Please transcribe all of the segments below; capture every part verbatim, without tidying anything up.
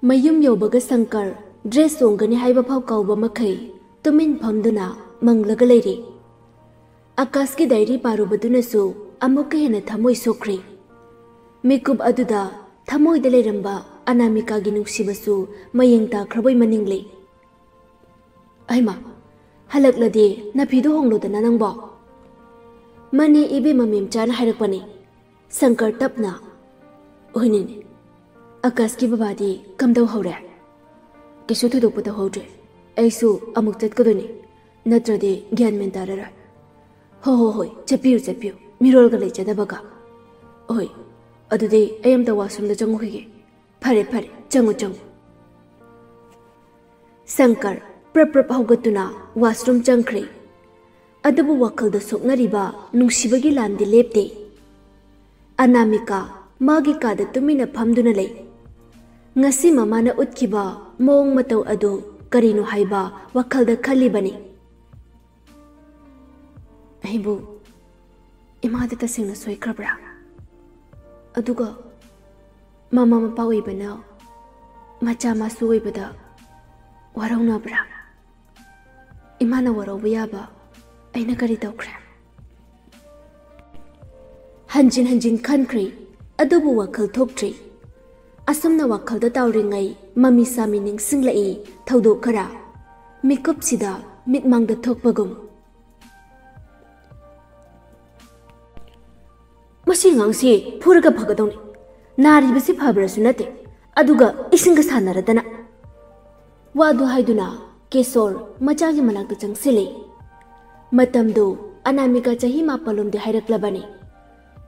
ꯃꯌꯨꯝ ꯌꯧꯕꯒ ꯁꯪꯀꯔ ꯗ꯭ꯔꯦꯁ ꯍꯣꯡꯒꯅꯤ ꯍꯥꯏꯕ ꯐꯥꯎ ꯀꯥꯎꯕ ꯃꯈꯩ ꯇꯨꯃꯤꯟ ꯐꯝꯗꯨꯅ ꯃꯪꯂꯒ ꯂꯩꯔꯤ꯫ ꯑꯀꯥꯁꯀꯤ ꯗꯥꯏꯔꯤ ꯄꯥꯔꯨꯕꯗꯨꯅꯁꯨ ꯑꯃꯨꯛꯀ ꯍꯦꯟꯅ ꯊꯃꯣꯏ ꯁꯣꯛꯈ꯭ꯔꯦ꯫ ꯃꯤꯀꯨꯞ ꯑꯗꯨꯗ ꯊꯃꯣꯏꯗ ꯂꯩꯔꯝꯕ ꯑꯅꯥꯃꯤꯀꯥꯒꯤ ꯅꯨꯡꯁꯤꯕꯁꯨ ꯃꯌꯦꯡ ꯇꯥꯈ꯭ꯔꯕꯣꯏ ꯃꯅꯤꯡꯂꯦ꯫ "ꯑꯩꯃ, ꯍꯜꯂꯛꯂꯗꯤ ꯅꯐꯤꯗꯨ ꯍꯣꯡꯂꯨꯗꯅ ꯅꯪꯕꯣ?" ꯃꯅꯦ ꯏꯕꯦꯝꯃ ꯃꯦꯝꯆꯥꯅ ꯍꯥꯏꯔꯛꯄꯅꯤ꯫ ꯁꯪꯀꯔ ꯇꯞꯅ, "ꯍꯣꯏꯅꯦꯅꯦ, ꯑꯀꯥꯁꯀꯤ ꯕꯕꯥꯗꯤ ꯀꯝꯗꯧꯍꯧꯔꯦ?" "ꯀꯩꯁꯨ ꯊꯣꯏꯗꯣꯛꯄ ꯇꯧꯍꯧꯗ꯭ꯔꯦ꯫ ꯑꯩꯁꯨ ꯑꯃꯨꯛ ꯆꯠꯀꯗꯣꯏꯅꯤ, ꯅꯠꯇ꯭ꯔꯗꯤ ꯒ꯭ꯌꯥꯟ ꯃꯦꯟ ꯇꯥꯔꯔꯣꯏ꯫" "ꯍꯣ ꯍꯣ ꯍꯣꯏ, ꯆꯠꯄꯤꯌꯨ ꯆꯠꯄꯤꯌꯨ, ꯃꯤꯔꯣꯜꯒ ꯂꯩꯖꯗꯕꯒ꯫ ꯍꯣꯏ, ꯑꯗꯨꯗꯤ ꯑꯩ ꯑꯝꯇ ꯋꯥꯁꯔꯨꯝꯗ ꯆꯪꯉꯨꯈꯤꯒꯦ꯫" "ꯐꯔꯦ ꯐꯔꯦ, ꯆꯪꯉꯨ ꯆꯪꯉꯨ꯫" ꯁꯪꯀꯔ ꯄ꯭ꯔꯞ ꯄ꯭ꯔꯞ ꯍꯧꯒꯠꯇꯨꯅ ꯋꯥꯁꯔꯨꯝ ꯆꯪꯈ꯭ꯔꯦ꯫ ꯑꯗꯨꯕꯨ ꯋꯥꯈꯜꯗ ꯁꯣꯛꯅꯔꯤꯕ ꯅꯨꯡꯁꯤꯕꯒꯤ ꯂꯥꯟꯗꯤ ꯂꯦꯞꯇꯦ꯫ ꯑꯅꯥꯃꯤꯀꯥ ꯃꯥꯒꯤ ꯀꯥꯗ ꯇꯨꯃꯤꯟꯅ ꯐꯝꯗꯨꯅ ꯂꯩ꯫ ꯉꯁꯤ ꯃꯃꯥꯅ ꯎꯠꯈꯤꯕ ꯃꯑꯣꯡ ꯃꯇꯧ ꯑꯗꯨ ꯀꯔꯤꯅꯣ ꯍꯥꯏꯕ ꯋꯥꯈꯜꯗ ꯈꯜꯂꯤꯕꯅꯤ꯫ "ꯑꯩꯕꯨ ꯏꯃꯥꯗ ꯇꯁꯦꯡꯅ ꯁꯣꯏꯈ꯭ꯔꯕ꯭ꯔꯥ? ꯑꯗꯨꯒ ꯃꯃꯥ ꯃꯄꯥ ꯑꯣꯏꯕꯅ ꯃꯆꯥ ꯃꯁꯨ ꯑꯣꯏꯕꯗ ꯋꯥꯔꯧꯅꯕ꯭ꯔꯥ? ꯏꯃꯥꯅ ꯋꯥꯔꯧꯕ ꯌꯥꯕ ꯑꯩꯅ ꯀꯔꯤ ꯇꯧꯈ꯭ꯔꯦ?" ꯍꯟꯖꯤꯟ ꯍꯟꯖꯤꯟ ꯈꯟꯈ꯭ꯔꯦ, ꯑꯗꯨꯕꯨ ꯋꯥꯈꯜ ꯊꯣꯛꯇ꯭ꯔꯦ꯫ ꯑꯁꯨꯝꯅ ꯋꯥꯈꯜꯗ ꯇꯥꯎꯔꯤꯉꯩ ꯃꯃꯤ ꯁꯥꯃꯤ ꯅꯤꯡꯁꯤꯡꯂꯛꯏ ꯊꯧꯗꯣꯛ ꯈꯔ꯫ ꯃꯤꯀꯨꯞꯁꯤꯗ ꯃꯤꯠꯃꯥꯡꯗ ꯊꯣꯛꯄꯒꯨꯝ꯫ "ꯃꯁꯤ ꯑꯉꯥꯡꯁꯤ ꯐꯨꯔꯒ ꯐꯒꯗꯧꯅꯤ꯫ ꯅꯥꯔꯤꯕꯁꯤ ꯐꯕ꯭ꯔꯁꯨ ꯅꯠꯇꯦ, ꯑꯗꯨꯒ ꯏꯁꯤꯡꯒ ꯁꯥꯟꯅꯔꯗꯅ꯫" ꯋꯥꯗꯨ ꯍꯥꯏꯗꯨꯅ ꯀꯦꯁꯣꯔ ꯃꯆꯥꯒꯤ ꯃꯅꯥꯛꯇ ꯆꯪꯁꯤꯜꯂꯤ꯫ ꯃꯇꯝꯗꯨ ꯑꯅꯥꯃꯤꯀꯥ ꯆꯍꯤ ꯃꯥꯄꯜꯂꯣꯝꯗꯤ ꯍꯥꯏꯔꯛꯂꯕꯅꯤ꯫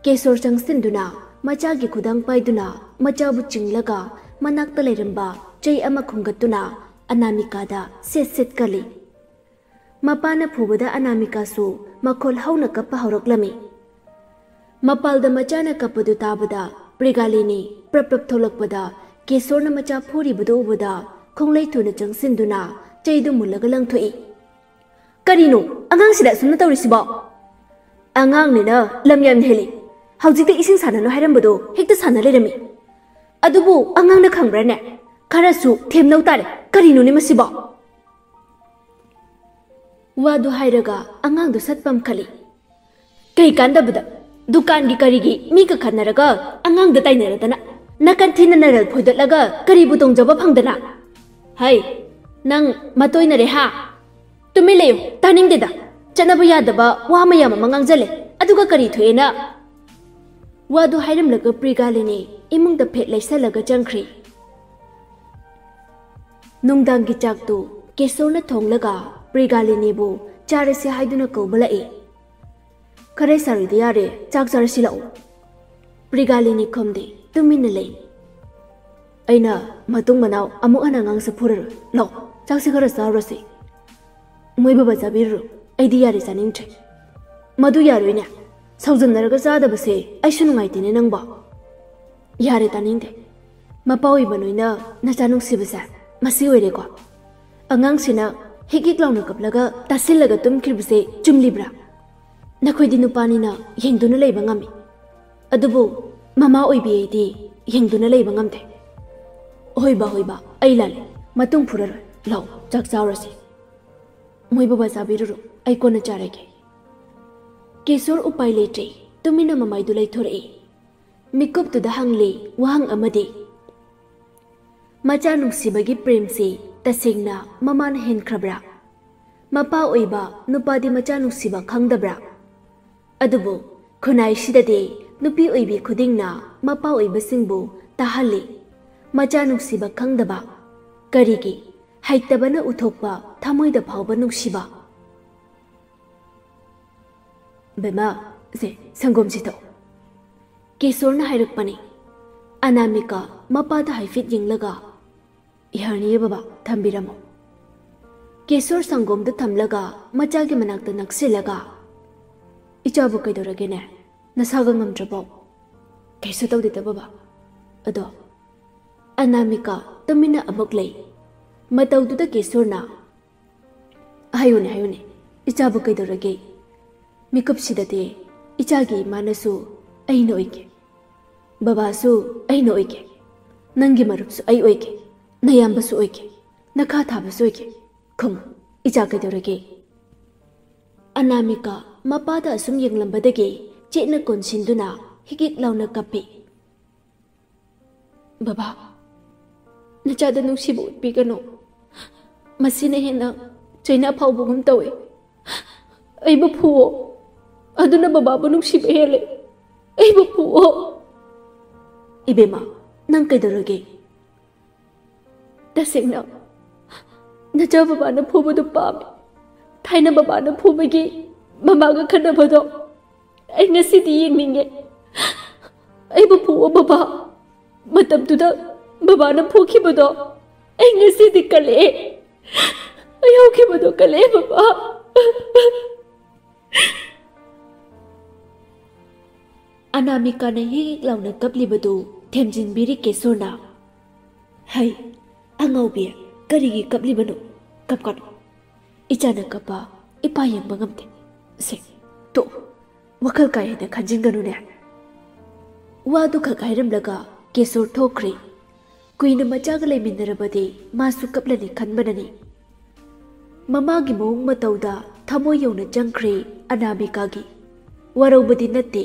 ꯀꯦꯁꯣꯔ ꯆꯪꯁꯤꯟꯗꯨꯅ ꯃꯆꯥꯒꯤ ꯈꯨꯗꯥꯡ ꯄꯥꯏꯗꯨꯅ ꯃꯆꯥꯕꯨ ꯆꯤꯡꯂꯒ ꯃꯅꯥꯛꯇ ꯂꯩꯔꯝꯕ ꯆꯩ ꯑꯃ ꯈꯨꯝꯒꯠꯇꯨꯅ ꯑꯅꯥꯃꯤꯀꯥꯗ ꯁꯦꯠ ꯁꯦꯠ ꯀꯜꯂꯤ꯫ ꯃꯄꯥꯅ ꯐꯨꯕꯗ ꯑꯅꯥꯃꯤꯀꯥꯁꯨ ꯃꯈꯣꯜ ꯍꯧꯅ ꯀꯞꯄ ꯍꯧꯔꯛꯂꯝꯃꯤ꯫ ꯃꯄꯥꯜꯗ ꯃꯆꯥꯅ ꯀꯞꯄꯗꯨ ꯇꯥꯕꯗ ꯄ꯭ꯔꯤꯒꯥꯂꯤꯅꯤ ꯄ꯭ꯔꯞ ꯄ꯭ꯔꯞ ꯊꯣꯛꯂꯛꯄꯗ ꯀꯦꯁꯣꯔꯅ ꯃꯆꯥ ꯐꯨꯔꯤꯕꯗꯨ ꯎꯕꯗ ꯈꯣꯡꯂꯩ ꯊꯨꯅ ꯆꯪꯁꯤꯟꯗꯨꯅ ꯆꯩꯗꯨ ꯃꯨꯜꯂꯒ ꯂꯪꯊꯣꯛꯏ꯫ "ꯀꯔꯤꯅꯣ ꯑꯉꯥꯡꯁꯤꯗ ꯑꯁꯨꯝꯅ ꯇꯧꯔꯤꯁꯤꯕꯣ?" "ꯑꯉꯥꯡꯅꯤꯅ ꯂꯝ ꯌꯥꯝ ꯍꯦꯜꯂꯤ꯫ ꯍꯧꯖꯤꯛꯇ ꯏꯁꯤꯡ ꯁꯥꯟꯅꯅꯨ ꯍꯥꯏꯔꯝꯕꯗꯣ ꯍꯦꯛꯇ ꯁꯥꯟꯅ ꯂꯩꯔꯝꯃꯤ꯫ ꯑꯗꯨꯕꯨ ꯑꯉꯥꯡꯅ ꯈꯪꯕ꯭ꯔꯥꯅꯦ? ꯈꯔꯁꯨ ꯊꯦꯝꯅꯧ ꯇꯥꯔꯦ꯫ ꯀꯔꯤꯅꯣꯅꯦ ꯃꯁꯤꯕꯣ? ꯋꯥꯗꯨ ꯍꯥꯏꯔꯒ ꯑꯉꯥꯡꯗꯨ ꯁꯠ ꯄꯝꯈꯠꯂꯤ꯫ ꯀꯩ ꯀꯥꯟꯗꯕꯗ ꯗꯨꯀꯥꯟꯒꯤ ꯀꯔꯤꯒꯤ ꯃꯤꯒ ꯈꯠꯅꯔꯒ ꯑꯉꯥꯡꯗ ꯇꯥꯏꯅꯔꯗꯅ, ꯅꯥꯀꯟ ꯊꯤꯅ ꯅꯔꯜ ꯐꯣꯏꯗꯠꯂꯒ ꯀꯔꯤꯕꯨ ꯇꯣꯡꯖꯕ ꯐꯪꯗꯅ? ꯍꯩ, ꯅꯪ ꯃꯇꯣꯏꯅꯔꯦ ꯍꯥ? ꯇꯨꯃꯤꯟ ꯂꯩꯌꯨ, ꯇꯥꯅꯤꯡꯗꯦꯗ꯫ ꯆꯠꯅꯕ ꯌꯥꯗꯕ ꯋꯥ ꯃꯌꯥꯝ ꯑꯃ ꯉꯥꯡꯖꯜꯂꯦ, ꯑꯗꯨꯒ ꯀꯔꯤ ꯊꯣꯛꯑꯦꯅ? ꯋꯥꯗꯨ ꯍꯥꯏꯔꯝꯂꯒ ꯄ꯭ꯔꯤꯒꯥꯂꯤꯅꯤ ꯏꯃꯨꯡꯗ ꯐꯦꯠ ꯂꯩꯁꯜꯂꯒ ꯆꯪꯈ꯭ꯔꯤ꯫ ꯅꯨꯡꯗꯥꯡꯒꯤ ꯆꯥꯛꯇꯨ ꯀꯦꯁꯣꯔꯅ ꯊꯣꯡꯂꯒ ꯄ꯭ꯔꯤꯒꯥꯂꯤꯅꯤꯕꯨ ꯆꯥꯔꯁꯤ ꯍꯥꯏꯗꯨꯅ ꯀꯧꯕ ꯂꯥꯛꯏ꯫ "ꯈꯔ ꯁꯥꯔꯤꯗ ꯌꯥꯔꯦ, ꯆꯥꯛ ꯆꯥꯔꯁꯤ ꯂꯥꯛꯑꯣ꯫" ꯄ꯭ꯔꯤꯒꯥꯂꯤꯅꯤ ꯈꯨꯝꯗꯦ, ꯇꯨꯃꯤꯟꯅ ꯂꯩ꯫ "ꯑꯩꯅ ꯃꯇꯨꯡ ꯃꯅꯥꯎ ꯑꯃꯨꯛ ꯍꯟꯅ ꯑꯉꯥꯡꯁꯦ ꯐꯨꯔꯔꯣꯏ꯫ ꯂꯥꯛꯑꯣ, ꯆꯥꯛꯁꯦ ꯈꯔ ꯆꯥꯔꯨꯔꯁꯤ꯫" "ꯃꯣꯏ ꯕꯕꯥ ꯆꯥꯕꯤꯔꯨꯔꯣ, ꯑꯩꯗꯤ ꯌꯥꯔꯦ, ꯆꯥꯅꯤꯡꯗ꯭ꯔꯦ꯫" "ꯃꯗꯨ ꯌꯥꯔꯣꯏꯅꯦ, ꯁꯥꯎꯖꯟꯅꯔꯒ ꯆꯥꯗꯕꯁꯦ ꯑꯩꯁꯨ ꯅꯨꯡꯉꯥꯏꯇꯦꯅꯦ ꯅꯪꯕꯣ꯫" "ꯌꯥꯔꯦ, ꯇꯥꯅꯤꯡꯗꯦ꯫ ꯃꯄꯥ ꯑꯣꯏꯕ ꯅꯣꯏꯅ ꯅꯆꯥ ꯅꯨꯡꯁꯤꯕꯁꯦ ꯃꯁꯤ ꯑꯣꯏꯔꯦꯀꯣ꯫ ꯑꯉꯥꯡꯁꯤꯅ ꯍꯤꯛ ꯍꯤꯛ ꯂꯥꯎꯅ ꯀꯞꯂꯒ ꯇꯥꯁꯤꯜꯂꯒ ꯇꯨꯝꯈ꯭ꯔꯤꯕꯁꯦ ꯆꯨꯝꯂꯤꯕ꯭ꯔꯥ? ꯅꯈꯣꯏꯗꯤ ꯅꯨꯄꯥꯅꯤꯅ ꯌꯦꯡꯗꯨꯅ ꯂꯩꯕ ꯉꯝꯃꯤ, ꯑꯗꯨꯕꯨ ꯃꯃꯥ ꯑꯣꯏꯕꯤ ꯑꯩꯗꯤ ꯌꯦꯡꯗꯨꯅ ꯂꯩꯕ ꯉꯝꯗꯦ꯫" "ꯍꯣꯏꯕ, ꯍꯣꯏꯕ, ꯑꯩ ꯂꯥꯜꯂꯦ꯫ ꯃꯇꯨꯡ ꯐꯨꯔꯔꯣꯏ꯫ ꯂꯥꯛꯑꯣ, ꯆꯥꯛ ꯆꯥꯔꯁꯤ꯫" "ꯃꯣꯏ ꯕꯕꯥ ꯆꯥꯕꯤꯔꯨꯔꯣ, ꯑꯩ ꯀꯣꯟꯅ ꯆꯥꯔꯒꯦ꯫" ꯀꯦꯁꯣꯔ ꯎꯄꯥꯏ ꯂꯩꯇ꯭ꯔꯦ, ꯇꯨꯃꯤꯟꯅ ꯃꯃꯥꯏꯗꯨ ꯂꯩꯊꯣꯔꯛꯏ꯫ ꯃꯤꯀꯨꯞꯇꯨꯗ ꯍꯪꯂꯤ ꯋꯥꯍꯪ ꯑꯃꯗꯤ, ꯃꯆꯥ ꯅꯨꯡꯁꯤꯕꯒꯤ ꯄ꯭ꯔꯦꯝꯁꯤ ꯇꯁꯦꯡꯅ ꯃꯃꯥꯅ ꯍꯦꯟꯈ꯭ꯔꯕ꯭ꯔꯥ? ꯃꯄꯥ ꯑꯣꯏꯕ ꯅꯨꯄꯥꯗꯤ ꯃꯆꯥ ꯅꯨꯡꯁꯤꯕ ꯈꯪꯗꯕ꯭ꯔꯥ? ꯑꯗꯨꯕꯨ ꯈꯨꯟꯅꯥꯏꯁꯤꯗꯗꯤ ꯅꯨꯄꯤ ꯑꯣꯏꯕꯤ ꯈꯨꯗꯤꯡꯅ ꯃꯄꯥ ꯑꯣꯏꯕꯁꯤꯡꯕꯨ ꯇꯥꯍꯜꯂꯤ, ꯃꯆꯥ ꯅꯨꯡꯁꯤꯕ ꯈꯪꯗꯕ꯫ ꯀꯔꯤꯒꯤ? ꯍꯩꯇꯕꯅ ꯎꯊꯣꯛꯄ ꯊꯃꯣꯏꯗ ꯐꯥꯎꯕ ꯅꯨꯡꯁꯤꯕ꯫ "ꯕꯦꯝꯃ, ꯁꯦ, ꯁꯪꯒꯣꯝꯁꯤ ꯊꯛꯑꯣ꯫" ꯀꯦꯁꯣꯔꯅ ꯍꯥꯏꯔꯛꯄꯅꯤ꯫ ꯑꯅꯥꯃꯤꯀꯥ ꯃꯄꯥꯗ ꯍꯥꯏꯐꯦꯠ ꯌꯦꯡꯂꯒ, "ꯌꯥꯔꯅꯤꯌꯦ ꯕꯕꯥ, ꯊꯝꯕꯤꯔꯝꯃꯣ꯫" ꯀꯦꯁꯣꯔ ꯁꯪꯒꯣꯝꯗꯨ ꯊꯝꯂꯒ ꯃꯆꯥꯒꯤ ꯃꯅꯥꯛꯇ ꯅꯛꯁꯤꯜꯂꯒ, "ꯏꯆꯥꯕꯨ ꯀꯩꯗꯧꯔꯒꯦꯅꯦ? ꯅꯁꯥꯒ ꯉꯝꯗ꯭ꯔꯕꯣ?" "ꯀꯩꯁꯨ ꯇꯧꯗꯦꯗ ꯕꯕꯥ꯫ ꯑꯗꯣ," ꯑꯅꯥꯃꯤꯀꯥ ꯇꯨꯃꯤꯟꯅ ꯑꯃꯨꯛ ꯂꯩ꯫ ꯃꯇꯧꯗꯨꯗ ꯀꯦꯁꯣꯔꯅ, "ꯍꯥꯏꯌꯨꯅꯦ, ꯍꯥꯏꯌꯨꯅꯦ, ꯏꯆꯥꯕꯨ ꯀꯩꯗꯧꯔꯒꯦ? ꯃꯤꯀꯨꯞꯁꯤꯗꯗꯤ ꯏꯆꯥꯒꯤ ꯏꯃꯥꯅꯁꯨ ꯑꯩꯅ ꯑꯣꯏꯒꯦ, ꯕꯕꯥꯁꯨ ꯑꯩꯅ ꯑꯣꯏꯒꯦ, ꯅꯪꯒꯤ ꯃꯔꯨꯞꯁꯨ ꯑꯩ ꯑꯣꯏꯒꯦ, ꯅꯌꯥꯝꯕꯁꯨ ꯑꯣꯏꯒꯦ, ꯅꯈꯥ ꯊꯥꯕꯁꯨ ꯑꯣꯏꯒꯦ꯫ ꯈꯨꯝꯃꯨ, ꯏꯆꯥ ꯀꯩꯗꯧꯔꯒꯦ? ꯑꯅꯥꯃꯤꯀꯥ ꯃꯄꯥꯗ ꯑꯁꯨꯝ ꯌꯦꯡꯂꯝꯕꯗꯒꯤ ꯆꯦꯠꯅ ꯀꯣꯟꯁꯤꯟꯗꯨꯅ ꯍꯤꯛ ꯍꯤꯛ ꯂꯥꯎꯅ ꯀꯞꯄꯤ꯫ "ꯕꯕꯥ, ꯅꯆꯥꯗ ꯅꯨꯡꯁꯤꯕ ꯎꯠꯄꯤꯒꯅꯨ꯫ ꯃꯁꯤꯅ ꯍꯦꯟꯅ ꯆꯩꯅꯥ ꯐꯥꯎꯕꯒꯨꯝ ꯇꯧꯏ꯫ ꯑꯩꯕꯨ ꯐꯨꯋꯣ, ꯑꯗꯨꯅ ꯕꯕꯥꯕꯨ ꯅꯨꯡꯁꯤꯕ ꯍꯦꯜꯂꯦ꯫ ꯑꯩꯕꯨ ꯐꯨꯋꯣ꯫" "ꯏꯕꯦꯝꯃ, ꯅꯪ ꯀꯩꯗꯧꯔꯒꯦ?" "ꯇꯁꯦꯡꯅ ꯅꯆꯥ ꯕꯕꯥꯅ ꯐꯨꯕꯗꯨ ꯄꯥꯝꯃꯤ꯫ ꯊꯥꯏꯅ ꯕꯕꯥꯅ ꯐꯨꯕꯒꯤ ꯃꯃꯥꯒ ꯈꯠꯅꯕꯗꯣ ꯑꯩ ꯉꯁꯤꯗꯤ ꯌꯦꯡꯅꯤꯡꯉꯦ꯫ ꯑꯩꯕꯨ ꯐꯨꯋꯣ ꯕꯕꯥ꯫ ꯃꯇꯝꯗꯨꯗ ꯕꯕꯥꯅ ꯐꯨꯈꯤꯕꯗꯣ ꯑꯩ ꯉꯁꯤꯗꯤ ꯀꯜꯂꯛꯑꯦ꯫ ꯑꯩ ꯍꯧꯈꯤꯕꯗꯣ ꯀꯜꯂꯛꯑꯦ ꯕꯕꯥ꯫" ꯑꯅꯥꯃꯤꯀꯥꯅ ꯍꯤꯛ ꯍꯤꯛ ꯂꯥꯎꯅ ꯀꯞꯂꯤꯕꯗꯨ ꯊꯦꯝꯖꯤꯟꯕꯤꯔꯤ ꯀꯦꯁꯣꯔꯅ꯫ "ꯍꯩ, ꯑꯉꯥꯎꯕꯤ, ꯀꯔꯤꯒꯤ ꯀꯞꯂꯤꯕꯅꯣ? ꯀꯞꯀꯅꯨ꯫ ꯏꯆꯥꯅ ꯀꯞꯄ ꯏꯄꯥ ꯌꯦꯡꯕ ꯉꯝꯗꯦ꯫ ꯁꯦ, ꯇꯣꯛꯑꯣ꯫ ꯋꯥꯈꯜ ꯀꯥ ꯍꯦꯟꯅ ꯈꯟꯖꯤꯟꯒꯅꯨꯅꯦ꯫" ꯋꯥꯗꯨ ꯈꯛ ꯍꯥꯏꯔꯝꯂꯒ ꯀꯦꯁꯣꯔ ꯊꯣꯛꯈ꯭ꯔꯦ꯫ ꯀꯨꯏꯅ ꯃꯆꯥꯒ ꯂꯩꯃꯤꯟꯅꯔꯕꯗꯤ ꯃꯥꯁꯨ ꯀꯞꯂꯅꯤ ꯈꯟꯕꯅꯅꯤ꯫ ꯃꯃꯥꯒꯤ ꯃꯑꯣꯡ ꯃꯇꯧꯗ ꯊꯃꯣꯏ ꯌꯧꯅ ꯆꯪꯈ꯭ꯔꯦ ꯑꯅꯥꯃꯤꯀꯥꯒꯤ꯫ ꯋꯥꯔꯧꯕꯗꯤ ꯅꯠꯇꯦ,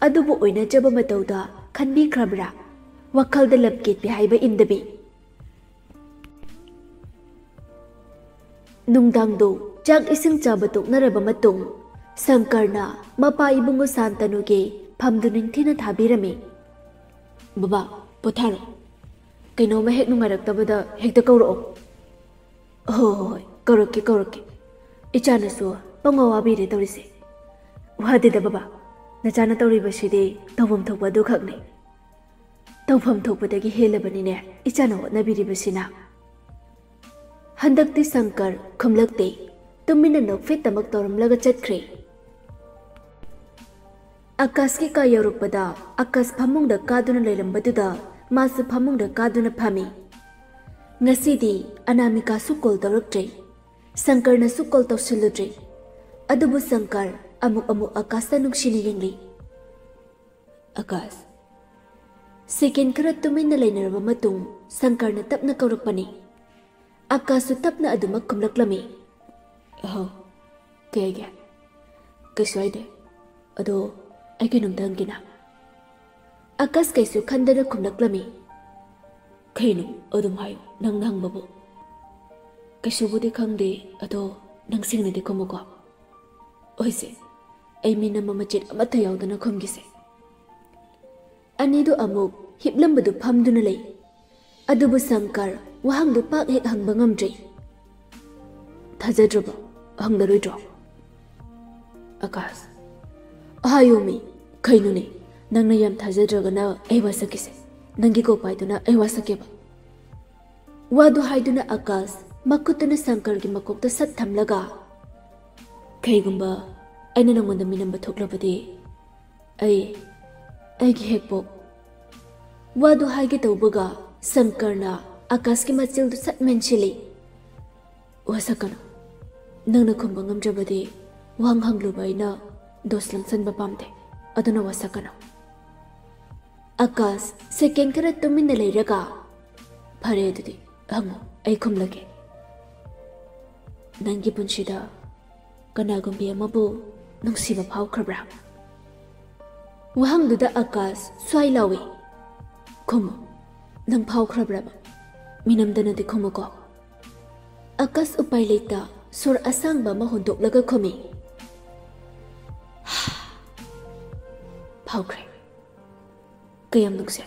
ꯑꯗꯨꯕꯨ ꯑꯣꯏꯅꯖꯕ ꯃꯇꯧꯗ ꯈꯟꯕꯤꯈ꯭ꯔꯕ꯭ꯔꯥ? ꯋꯥꯈꯜꯗ ꯂꯝꯀꯦꯠꯄꯤ ꯍꯥꯏꯕ ꯏꯟꯗꯕꯤ꯫ ꯅꯨꯡꯗꯥꯡꯗꯣ ꯆꯥꯛ ꯏꯁꯤꯡ ꯆꯥꯕ ꯇꯣꯛꯅꯔꯕ ꯃꯇꯨꯡ, ꯁꯪꯀꯔꯅ ꯃꯄꯥ ꯏꯕꯨꯡꯉꯣ ꯁꯥꯟꯇꯅꯨꯒꯤ ꯐꯝꯗꯨ ꯅꯤꯡꯊꯤꯅ ꯊꯥꯕꯤꯔꯝꯃꯤ꯫ "ꯕꯕꯥ, ꯄꯣꯊꯥꯔꯣ꯫ ꯀꯩꯅꯣꯝꯃ ꯍꯦꯛ ꯅꯨꯡꯉꯥꯏꯔꯛꯇꯕꯗ ꯍꯦꯛꯇ ꯀꯧꯔꯛꯑꯣ꯫" "ꯍꯣꯏ, ꯍꯣꯏ, ꯍꯣꯏ, ꯀꯧꯔꯛꯀꯦ, ꯀꯧꯔꯛꯀꯦ꯫ ꯏꯆꯥꯅꯁꯨ ꯄꯪꯋꯥ ꯋꯥꯕꯤꯔꯦ ꯇꯧꯔꯤꯁꯦ꯫" "ꯋꯥꯗꯦꯗ ꯕꯕꯥ, ꯅꯆꯥꯅ ꯇꯧꯔꯤꯕꯁꯤꯗꯤ ꯇꯧꯐꯝ ꯊꯣꯛꯄ ꯑꯗꯨꯈꯛꯅꯤ꯫" "ꯇꯧꯐꯝ ꯊꯣꯛꯄꯗꯒꯤ ꯍꯦꯜꯂꯕꯅꯤꯅꯦ ꯏꯆꯥꯅ ꯍꯣꯠꯅꯕꯤꯔꯤꯕꯁꯤꯅ꯫" ꯍꯟꯗꯛꯇꯤ ꯁꯪꯀꯔ ꯈꯨꯝꯂꯛꯇꯦ꯫ ꯇꯨꯃꯤꯟꯅ ꯅꯣꯛꯐꯦꯠꯇꯃꯛ ꯇꯧꯔꯝꯂꯒ ꯆꯠꯈ꯭ꯔꯦ꯫ ꯑꯀꯥꯁꯀꯤ ꯀꯥ ꯌꯧꯔꯛꯄꯗ ꯑꯀꯥꯁ ꯐꯃꯨꯡꯗ ꯀꯥꯗꯨꯅ ꯂꯩꯔꯝꯕꯗꯨꯗ ꯃꯥꯁꯨ ꯐꯃꯨꯡꯗ ꯀꯥꯗꯨꯅ ꯐꯝꯃꯤ꯫ ꯉꯁꯤꯗꯤ ꯑꯅꯥꯃꯤꯀꯥꯁꯨ ꯀꯣꯜ ꯇꯧꯔꯛꯇ꯭ꯔꯦ꯫ ꯁꯪꯀꯔꯅꯁꯨ ꯀꯣꯜ ꯇꯧꯁꯤꯜꯂꯨꯗ꯭ꯔꯦ꯫ ꯑꯗꯨꯕꯨ ꯁꯪꯀꯔ ꯑꯃꯨꯛ ꯑꯃꯨꯛ ꯑꯀꯥꯁꯇ ꯅꯨꯡꯁꯤꯅ ꯌꯦꯡꯂꯤ꯫ "ꯑꯀꯥꯁ, ꯁꯦꯀꯦꯟ ꯈꯔ ꯇꯨꯃꯤꯟꯅ ꯂꯩꯅꯔꯕ ꯃꯇꯨꯡ ꯁꯪꯀꯔꯅ ꯇꯞꯅ ꯀꯧꯔꯛꯄꯅꯤ꯫ ꯑꯀꯥꯁꯁꯨ ꯇꯞꯅ ꯑꯗꯨꯃꯛ ꯈꯨꯝꯂꯛꯂꯝꯃꯤ꯫ "ꯑꯍꯧ, ꯀꯩꯒꯦ? ꯀꯩꯁꯨ ꯍꯥꯏꯗꯦ꯫ ꯑꯗꯣ ꯑꯩ ꯀꯩꯅꯣꯝꯇ ꯍꯪꯒꯦꯅ?" ꯑꯀꯥꯁ ꯀꯩꯁꯨ ꯈꯟꯗꯅ ꯈꯨꯝꯂꯛꯂꯝꯃꯤ꯫ "ꯀꯩꯅꯣ? ꯑꯗꯨꯝ ꯍꯥꯏꯌꯨ, ꯅꯪꯅ ꯍꯪꯕꯕꯨ꯫ ꯀꯩꯁꯨꯕꯨꯗꯤ ꯈꯪꯗꯦ, ꯑꯗꯣ ꯅꯪ ꯁꯦꯡꯅꯗꯤ ꯈꯨꯝꯃꯨꯀꯣ꯫ ꯍꯣꯏꯁꯦ, ꯑꯩ ꯃꯤꯅꯝꯕ ꯃꯆꯦꯠ ꯑꯃꯠꯇ ꯌꯥꯎꯗꯅ ꯈꯨꯝꯒꯦꯁꯦ꯫" ꯑꯅꯤꯗꯨ ꯑꯃꯨꯛ ꯍꯤꯞꯂꯝꯕꯗꯨ ꯐꯝꯗꯨꯅ ꯂꯩ꯫ ꯑꯗꯨꯕꯨ ꯁꯪꯀꯔ ꯋꯥꯍꯪꯗꯨ ꯄꯥꯛ ꯍꯦꯛ ꯍꯪꯕ ꯉꯝꯗ꯭ꯔꯦ꯫ "ꯊꯥꯖꯗ꯭ꯔꯕꯣ? ꯍꯪꯂꯔꯣꯏꯗ꯭ꯔꯣ?" "ꯑꯀꯥꯁ, ꯍꯥꯏꯌꯣꯃꯤ, ꯀꯩꯅꯣꯅꯦ? ꯅꯪꯅ ꯌꯥꯝ ꯊꯥꯖꯗ꯭ꯔꯒꯅ ꯑꯩ ꯋꯥꯁꯛꯀꯦꯁꯦ꯫ ꯅꯪꯒꯤ ꯀꯣꯛ ꯄꯥꯏꯗꯨꯅ ꯑꯩ ꯋꯥꯁꯛꯀꯦꯕ꯫" ꯋꯥꯗꯨ ꯍꯥꯏꯗꯨꯅ ꯑꯀꯥꯁ ꯃꯈꯨꯠꯇꯨꯅ ꯁꯪꯀꯔꯒꯤ ꯃꯀꯣꯛꯇ ꯁꯠ ꯊꯝꯂꯒ, "ꯀꯩꯒꯨꯝꯕ ꯑꯩꯅ ꯅꯪꯉꯣꯟꯗ ꯃꯤꯅꯝꯕ ꯊꯣꯛꯂꯕꯗꯤ, ꯑꯩ, ꯑꯩꯒꯤ ꯍꯦꯛꯄꯣꯛ꯫" ꯋꯥꯗꯨ ꯍꯥꯏꯒꯦ ꯇꯧꯕꯒ ꯁꯪꯀꯔꯅ ꯑꯀꯥꯁꯀꯤ ꯃꯆꯤꯜꯗꯨ ꯁꯠ ꯃꯦꯟꯁꯤꯜꯂꯤ꯫ "ꯋꯥꯁꯛꯀꯅꯨ꯫ ꯅꯪꯅ ꯈꯨꯝꯕ ꯉꯝꯗ꯭ꯔꯕꯗꯤ ꯋꯥꯍꯪ ꯍꯪꯂꯨꯕ ꯑꯩꯅ ꯗꯣꯁ ꯂꯪꯁꯟꯕ ꯄꯥꯝꯗꯦ꯫ ꯑꯗꯨꯅ ꯋꯥꯁꯛꯀꯅꯨ꯫" ꯑꯀꯥꯁ ꯁꯦꯀꯦꯟ ꯈꯔ ꯇꯨꯃꯤꯟꯅ ꯂꯩꯔꯒ, "ꯐꯔꯦ, ꯑꯗꯨꯗꯤ ꯍꯪꯉꯨ, ꯑꯩ ꯈꯨꯝꯂꯒꯦ꯫ ꯅꯪꯒꯤ ꯄꯨꯟꯁꯤꯗ ꯀꯅꯥꯒꯨꯝꯕꯤ ꯑꯃꯕꯨ ꯅꯨꯡꯁꯤꯕ ꯐꯥꯎꯈ꯭ꯔꯕ꯭ꯔꯥ?" ꯋꯥꯍꯪꯗꯨꯗ ꯑꯀꯥꯁ ꯁ꯭ꯋꯥꯏ ꯂꯥꯎꯏ꯫ "ꯈꯨꯝꯃꯨ, ꯅꯪ ꯐꯥꯎꯈ꯭ꯔꯕ꯭ꯔꯕ? ꯃꯤꯅꯝꯗꯅꯗꯤ ꯈꯨꯝꯃꯨꯀꯣ꯫" ꯑꯀꯥꯁ ꯎꯄꯥꯏ ꯂꯩꯇ ꯁꯣꯔ ꯑꯁꯥꯡꯕ ꯑꯃ ꯍꯣꯟꯗꯣꯛꯂꯒ ꯈꯨꯝꯃꯤ꯫ "ꯐꯥꯎꯈ꯭ꯔꯦ꯫ ꯀꯌꯥꯝ ꯅꯨꯡꯁꯤ꯫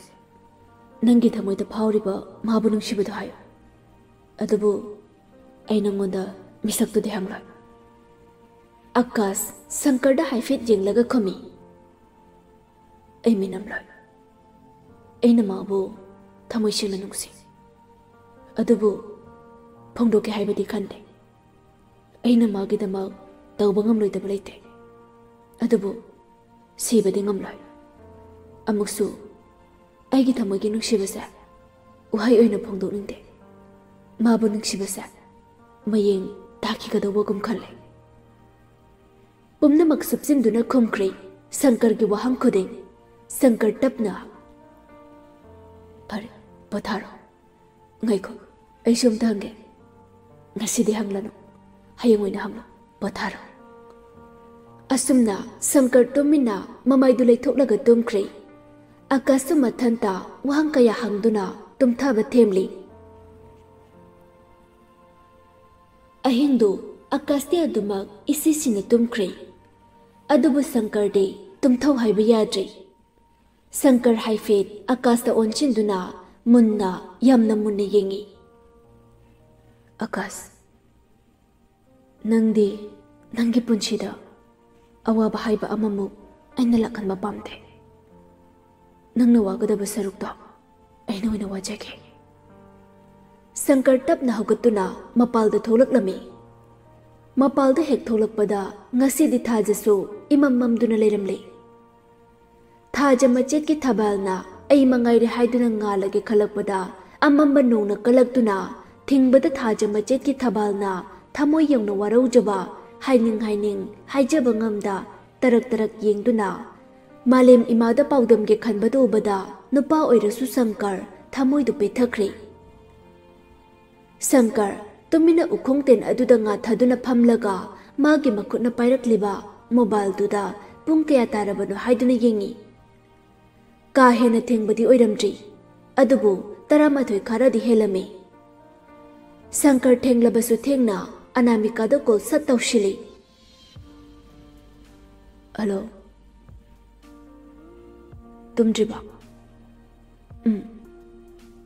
ꯅꯪꯒꯤ ꯊꯃꯣꯏꯗ ꯐꯥꯎꯔꯤꯕ ꯃꯥꯕꯨ ꯅꯨꯡꯁꯤꯕꯗꯨ ꯍꯥꯏꯌꯨ꯫ ꯑꯗꯨꯕꯨ ꯑꯩ ꯅꯪꯉꯣꯟꯗ ꯃꯤꯁꯛꯇꯨꯗꯤ ꯍꯪꯂꯣꯏ꯫" ꯑꯀꯥꯁ ꯁꯪꯀꯔꯗ ꯍꯥꯏꯐꯦꯠ ꯌꯦꯡꯂꯒ ꯈꯨꯝꯃꯤ꯫ "ꯑꯩ ꯃꯤꯅꯝꯂꯣꯏ꯫ ꯑꯩꯅ ꯃꯥꯕꯨ ꯊꯃꯣꯏ ꯁꯦꯡꯅ ꯅꯨꯡꯁꯤ꯫ ꯑꯗꯨꯕꯨ ꯐꯣꯡꯗꯣꯛꯀꯦ ꯍꯥꯏꯕꯗꯤ ꯈꯟꯗꯦ꯫ ꯑꯩꯅ ꯃꯥꯒꯤꯗꯃꯛ ꯇꯧꯕ ꯉꯝꯂꯣꯏꯗꯕ ꯂꯩꯇꯦ꯫ ꯑꯗꯨꯕꯨ ꯁꯤꯕꯗꯤ ꯉꯝꯂꯣꯏ꯫ ꯑꯃꯨꯛꯁꯨ ꯑꯩꯒꯤ ꯊꯃꯣꯏꯒꯤ ꯅꯨꯡꯁꯤꯕꯁꯦ ꯋꯥꯍꯩ ꯑꯣꯏꯅ ꯐꯣꯡꯗꯣꯛꯅꯤꯡꯗꯦ꯫ ꯃꯥꯕꯨ ꯅꯨꯡꯁꯤꯕꯁꯦ ꯃꯌꯦꯡ ꯇꯥꯈꯤꯒꯗꯧꯕꯒꯨꯝ ꯈꯜꯂꯦ꯫" ꯄꯨꯝꯅꯃꯛ ꯁꯨꯞꯆꯤꯟꯗꯨꯅ ꯈꯨꯝꯈ꯭ꯔꯦ ꯁꯪꯀꯔꯒꯤ ꯋꯥꯍꯪ ꯈꯨꯗꯤꯡ꯫ ꯁꯪꯀꯔ ꯇꯞꯅ, ꯄꯣꯊꯥꯔꯣ꯫ ꯉꯥꯏꯈꯣ, ꯑꯩꯁꯨ ꯑꯝꯇ ꯍꯪꯒꯦ꯫ ꯉꯁꯤꯗꯤ ꯍꯪꯂꯅꯨ, ꯍꯌꯦꯡ ꯑꯣꯏꯅ ꯍꯪꯂꯣ꯫ ꯄꯣꯊꯥꯔꯣ꯫ ꯑꯁꯨꯝꯅ ꯁꯪꯀꯔ ꯇꯨꯃꯤꯟꯅ ꯃꯃꯥꯏꯗꯨ ꯂꯩꯊꯣꯛꯂꯒ ꯇꯨꯝꯈ꯭ꯔꯦ꯫ ꯑꯀꯥꯁꯁꯨ ꯃꯊꯟꯇ ꯋꯥꯍꯪ ꯀꯌꯥ ꯍꯪꯗꯨꯅ ꯇꯨꯝꯊꯕ ꯊꯦꯝꯂꯤ꯫ ꯑꯍꯤꯡꯗꯨ ꯑꯀꯥꯁꯇꯤ ꯑꯗꯨꯃꯛ ꯏꯁꯤꯁꯤꯅ ꯇꯨꯝꯈ꯭ꯔꯦ꯫ ꯑꯗꯨꯕꯨ ꯁꯪꯀꯔꯗꯤ ꯇꯨꯝꯊꯧ ꯍꯥꯏꯕ ꯌꯥꯗ꯭ꯔꯦ꯫ ꯁꯪꯀꯔ ꯍꯥꯏꯐꯦꯠ ꯑꯀꯥꯁꯇ ꯑꯣꯟꯁꯤꯟꯗꯨꯅ ꯃꯨꯟꯅ, ꯌꯥꯝꯅ ꯃꯨꯟꯅ ꯌꯦꯡꯉꯤ꯫ "ꯑꯀꯥꯁ, ꯅꯪꯗꯤ ꯅꯪꯒꯤ ꯄꯨꯟꯁꯤꯗ ꯑꯋꯥꯕ ꯍꯥꯏꯕ ꯑꯃꯃꯨꯛ ꯑꯩꯅ ꯂꯥꯛꯍꯟꯕ ꯄꯥꯝꯗꯦ꯫ ꯅꯪꯅ ꯋꯥꯒꯗꯕ ꯁꯔꯨꯛꯇꯣ ꯑꯩꯅ ꯑꯣꯏꯅ ꯋꯥꯖꯒꯦ꯫" ꯁꯪꯀꯔ ꯇꯞꯅ ꯍꯧꯒꯠꯇꯨꯅ ꯃꯄꯥꯜꯗ ꯊꯣꯛꯂꯛꯂꯝꯃꯤ꯫ ꯃꯄꯥꯜꯗ ꯍꯦꯛ ꯊꯣꯛꯂꯛꯄꯗ ꯉꯁꯤꯗꯤ ꯊꯥꯖꯁꯨ ꯏꯃꯝ ꯃꯝꯗꯨꯅ ꯂꯩꯔꯝꯂꯦ꯫ ꯊꯥꯖ ꯃꯆꯦꯠꯀꯤ ꯊꯕꯥꯜꯅ ꯑꯩ ꯃꯉꯥꯏꯔꯦ ꯍꯥꯏꯗꯨꯅ ꯉꯥꯜꯂꯒꯦ ꯈꯜꯂꯛꯄꯗ, ꯑꯃꯝꯕ ꯅꯣꯡꯅ ꯀꯜꯂꯛꯇꯨꯅ ꯊꯤꯡꯕꯗ, ꯊꯥꯖ ꯃꯆꯦꯠꯀꯤ ꯊꯕꯥꯜꯅ ꯊꯃꯣꯏ ꯌꯧꯅ ꯋꯥꯔꯧꯖꯕ, ꯍꯥꯏꯅꯤꯡ ꯍꯥꯏꯅꯤꯡ ꯍꯥꯏꯖꯕ ꯉꯝꯗ ꯇꯔꯛ ꯇꯔꯛ ꯌꯦꯡꯗꯨꯅ, ꯃꯥꯂꯦꯝ ꯏꯃꯥꯗ ꯄꯥꯎꯗꯝꯒꯦ ꯈꯟꯕꯗꯨ ꯎꯕꯗ, ꯅꯨꯄꯥ ꯑꯣꯏꯔꯁꯨ ꯁꯪꯀꯔ ꯊꯃꯣꯏꯗꯨ ꯄꯦꯊꯈ꯭ꯔꯦ꯫ ꯁꯪꯀꯔ ꯇꯨꯃꯤꯟꯅ ꯎꯈꯣꯡ ꯇꯦꯟ ꯑꯗꯨꯗ ꯉꯥꯊꯗꯨꯅ ꯐꯝꯂꯒ ꯃꯥꯒꯤ ꯃꯈꯨꯠꯅ ꯄꯥꯏꯔꯛꯂꯤꯕ ꯃꯣꯕꯥꯏꯜꯗꯨꯗ ꯄꯨꯡ ꯀꯌꯥ ꯇꯥꯔꯕꯅꯣ ꯍꯥꯏꯗꯨꯅ ꯌꯦꯡꯉꯤ꯫ ꯀꯥ ꯍꯦꯟꯅ ꯊꯦꯡꯕꯗꯤ ꯑꯣꯏꯔꯝꯗ꯭ꯔꯤ, ꯑꯗꯨꯕꯨ ꯇꯔꯥꯃꯥꯊꯣꯏ ꯈꯔꯗꯤ ꯍꯦꯜꯂꯝꯃꯤ꯫ ꯁꯪꯀꯔ ꯊꯦꯡꯂꯕꯁꯨ ꯊꯦꯡꯅ ꯑꯅꯥꯃꯤꯀꯥꯗ ꯀꯣꯜ ꯁꯠ ꯇꯧꯁꯤꯜꯂꯤ꯫ "ꯍꯜꯂꯣ, ꯇꯨꯝꯗ꯭ꯔꯤꯕꯣ? ꯎꯝ,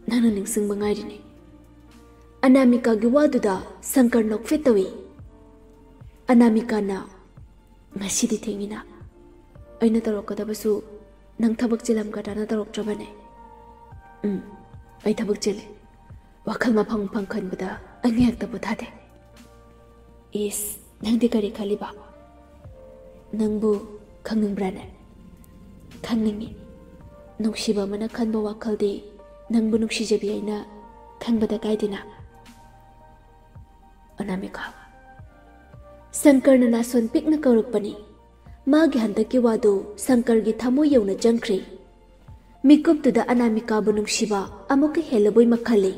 ꯅꯪꯅ ꯅꯤꯡꯁꯤꯡꯕ ꯉꯥꯏꯔꯤꯅꯦ꯫" ꯑꯅꯥꯃꯤꯀꯥꯒꯤ ꯋꯥꯗꯨꯗ ꯁꯪꯀꯔ ꯅꯣꯛꯐꯦꯠ ꯇꯧꯏ꯫ ꯑꯅꯥꯃꯤꯀꯥꯅ, "ꯉꯁꯤꯗꯤ ꯊꯦꯡꯉꯤꯅ꯫ ꯑꯩꯅ ꯇꯧꯔꯛꯀꯗꯕꯁꯨ ꯅꯪ ꯊꯕꯛ ꯆꯤꯜꯂꯝꯒꯗ꯭ꯔꯥꯅ ꯇꯧꯔꯛꯇ꯭ꯔꯕꯅꯦ꯫" "ꯎꯝ, ꯑꯩ ꯊꯕꯛ ꯆꯤꯜꯂꯦ꯫ ꯋꯥꯈꯜ ꯃꯐꯪ ꯃꯐꯪ ꯈꯟꯕꯗ ꯑꯩ ꯉꯥꯏꯍꯥꯛꯇ ꯄꯣꯊꯥꯗꯦ꯫" "ꯏꯁ, ꯅꯪꯗꯤ ꯀꯔꯤ ꯈꯜꯂꯤꯕ? ꯅꯪꯕꯨ ꯈꯪꯅꯤꯡꯕ꯭ꯔꯥꯅꯦ?" "ꯈꯪꯅꯤꯡꯉꯤ꯫ ꯅꯨꯡꯁꯤꯕ ꯑꯃꯅ ꯈꯟꯕ ꯋꯥꯈꯜꯗꯤ ꯅꯪꯕꯨ ꯅꯨꯡꯁꯤꯖꯕꯤ ꯑꯩꯅ ꯈꯪꯕꯗ ꯀꯥꯏꯗꯦꯅ꯫" "ꯑꯅꯥꯃꯤꯀꯥ꯫" ꯁꯪꯀꯔꯅ ꯅꯥꯁꯣꯟ ꯄꯤꯛꯅ ꯀꯧꯔꯛꯄꯅꯤ꯫ ꯃꯥꯒꯤ ꯍꯟꯗꯛꯀꯤ ꯋꯥꯗꯨ ꯁꯪꯀꯔꯒꯤ ꯊꯃꯣꯏ ꯌꯧꯅ ꯆꯪꯈ꯭ꯔꯦ꯫ ꯃꯤꯀꯨꯞꯇꯨꯗ ꯑꯅꯥꯃꯤꯀꯥꯕꯨ ꯅꯨꯡꯁꯤꯕ ꯑꯃꯨꯛꯀ ꯍꯦꯜꯂꯕꯣꯏ ꯃꯈꯜꯂꯤ꯫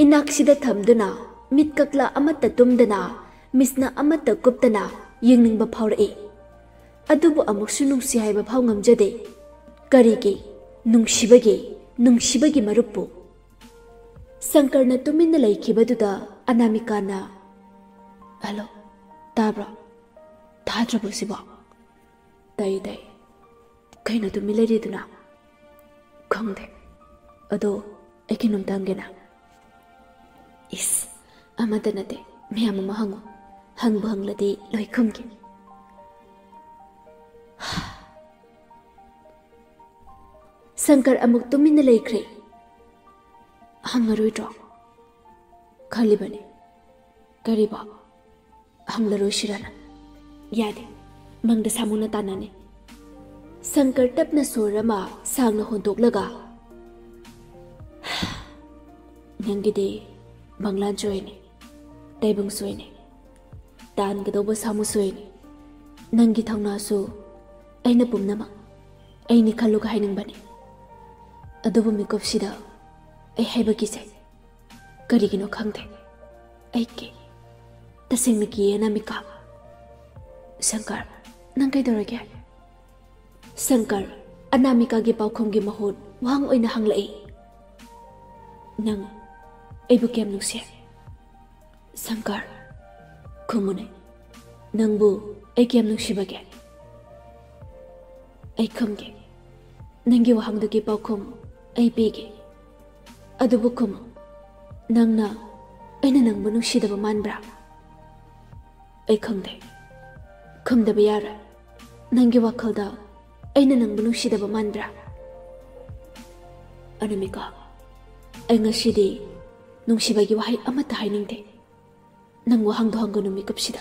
ꯏꯅꯥꯛꯁꯤꯗ ꯊꯝꯗꯨꯅ, ꯃꯤꯠ ꯀꯛꯂꯥ ꯑꯃꯠꯇ ꯇꯨꯝꯗꯅ, ꯃꯤꯠꯁꯅ ꯑꯃꯠꯇ ꯀꯨꯞꯇꯅ ꯌꯦꯡꯅꯤꯡꯕ ꯐꯥꯎꯔꯛꯏ꯫ ꯑꯗꯨꯕꯨ ꯑꯃꯨꯛꯁꯨ ꯅꯨꯡꯁꯤ ꯍꯥꯏꯕ ꯐꯥꯎ ꯉꯝꯖꯗꯦ꯫ ꯀꯔꯤꯒꯤ? ꯅꯨꯡꯁꯤꯕꯒꯤ, ꯅꯨꯡꯁꯤꯕꯒꯤ ꯃꯔꯨꯞꯄꯨ꯫ ꯁꯪꯀꯔꯅ ꯇꯨꯃꯤꯟꯅ ꯂꯩꯈꯤꯕꯗꯨꯗ ꯑꯅꯥꯃꯤꯀꯥꯅ, "ꯍꯜꯂꯣ, ꯇꯥꯕ꯭ꯔꯣ? ꯇꯥꯗ꯭ꯔꯕꯣ ꯁꯤꯕꯣ?" "ꯇꯥꯏ, ꯇꯥꯏ꯫ ꯀꯩꯅꯣ ꯇꯨꯃꯤꯟ ꯂꯩꯔꯤꯗꯨꯅ?" "ꯈꯪꯗꯦ꯫ ꯑꯗꯣ ꯑꯩ ꯀꯩꯅꯣꯝꯇ ꯍꯪꯒꯦꯅ?" "ꯏꯁ, ꯑꯃꯠꯇ ꯅꯠꯇꯦ꯫ ꯃꯌꯥꯝ ꯑꯃ ꯍꯪꯉꯨ꯫ ꯍꯪꯕꯨ ꯍꯪꯂꯗꯤ ꯂꯣꯏ ꯈꯨꯝꯒꯦ꯫" ꯁꯪꯀꯔ ꯑꯃꯨꯛ ꯇꯨꯃꯤꯟꯅ ꯂꯩꯈ꯭ꯔꯦ꯫ "ꯍꯪꯉꯔꯣꯏꯗ꯭ꯔꯣ?" ꯈꯜꯂꯤꯕꯅꯤ꯫ "ꯀꯔꯤꯕꯣ? ꯍꯪꯂꯔꯣꯏꯁꯤꯔꯅ?" "ꯌꯥꯗꯦ꯫ ꯃꯪꯗ ꯁꯥꯃꯨꯅ ꯇꯥꯟꯅꯅꯤ꯫" ꯁꯪꯀꯔ ꯇꯞꯅ ꯁꯣꯔ ꯑꯃ ꯁꯥꯡꯅ ꯍꯣꯟꯗꯣꯛꯂꯒ, "ꯅꯪꯒꯤꯗꯤ ꯃꯪꯂꯥꯟꯁꯨ ꯑꯣꯏꯅꯤ, ꯇꯥꯏꯕꯪꯁꯨ ꯑꯣꯏꯅꯤ, ꯇꯥꯟꯒꯗꯧꯕ ꯁꯥꯃꯨꯁꯨ ꯑꯣꯏꯅꯤ꯫ ꯅꯪꯒꯤ ꯊꯧꯅꯥꯁꯨ ꯑꯩꯅ ꯄꯨꯝꯅꯃꯛ ꯑꯩꯅꯤ ꯈꯜꯂꯨꯒ ꯍꯥꯏꯅꯤꯡꯕꯅꯤ꯫ ꯑꯗꯨꯕꯨ ꯃꯤꯀꯨꯞꯁꯤꯗ ꯑꯩ ꯍꯥꯏꯕ ꯀꯤꯖꯩ꯫ ꯀꯔꯤꯒꯤꯅꯣ ꯈꯪꯗꯦ꯫ ꯑꯩ ꯀꯤ꯫ ꯇꯁꯦꯡꯅ ꯀꯤꯌꯦ, ꯑꯅꯥꯃꯤꯀꯥ꯫" "ꯁꯪꯀꯔ, ꯅꯪ ꯀꯩꯗꯧꯔꯒꯦ?" ꯁꯪꯀꯔ, ꯑꯅꯥꯃꯤꯀꯥꯒꯤ ꯄꯥꯎꯈꯨꯝꯒꯤ ꯃꯍꯨꯠ ꯋꯥꯍꯪ ꯑꯣꯏꯅ ꯍꯪꯂꯛꯏ꯫ "ꯅꯪ ꯑꯩꯕꯨ ꯀꯌꯥꯝ ꯅꯨꯡꯁꯤ?" "ꯁꯪꯀꯔ, ꯈꯨꯝꯃꯨꯅꯦ꯫ ꯅꯪꯕꯨ ꯑꯩ ꯀꯌꯥꯝ ꯅꯨꯡꯁꯤꯕꯒꯦ?" "ꯑꯩ ꯈꯨꯝꯒꯦ꯫ ꯅꯪꯒꯤ ꯋꯥꯍꯪꯗꯨꯒꯤ ꯄꯥꯎꯈꯨꯝ ꯑꯩ ꯄꯤꯒꯦ꯫ ꯑꯗꯨꯕꯨ ꯈꯨꯝꯃꯨ, ꯅꯪꯅ ꯑꯩꯅ ꯅꯪꯕꯨ ꯅꯨꯡꯁꯤꯗꯕ ꯃꯥꯟꯕ꯭ꯔꯥ?" "ꯑꯩ ꯈꯪꯗꯦ꯫ ꯈꯨꯝꯗꯕ ꯌꯥꯔꯣꯏ꯫ ꯅꯪꯒꯤ ꯋꯥꯈꯜꯗ ꯑꯩꯅ ꯅꯪꯕꯨ ꯅꯨꯡꯁꯤꯗꯕ ꯃꯥꯟꯕ꯭ꯔꯥ?" "ꯑꯅꯥꯃꯤꯀꯥ, ꯑꯩ ꯉꯁꯤꯗꯤ ꯅꯨꯡꯁꯤꯕꯒꯤ ꯋꯥꯍꯩ ꯑꯃꯠꯇ ꯍꯥꯏꯅꯤꯡꯗꯦ꯫ ꯅꯪ ꯋꯥꯍꯪꯗꯣ ꯍꯪꯒꯅꯨ ꯃꯤꯀꯨꯞꯁꯤꯗ꯫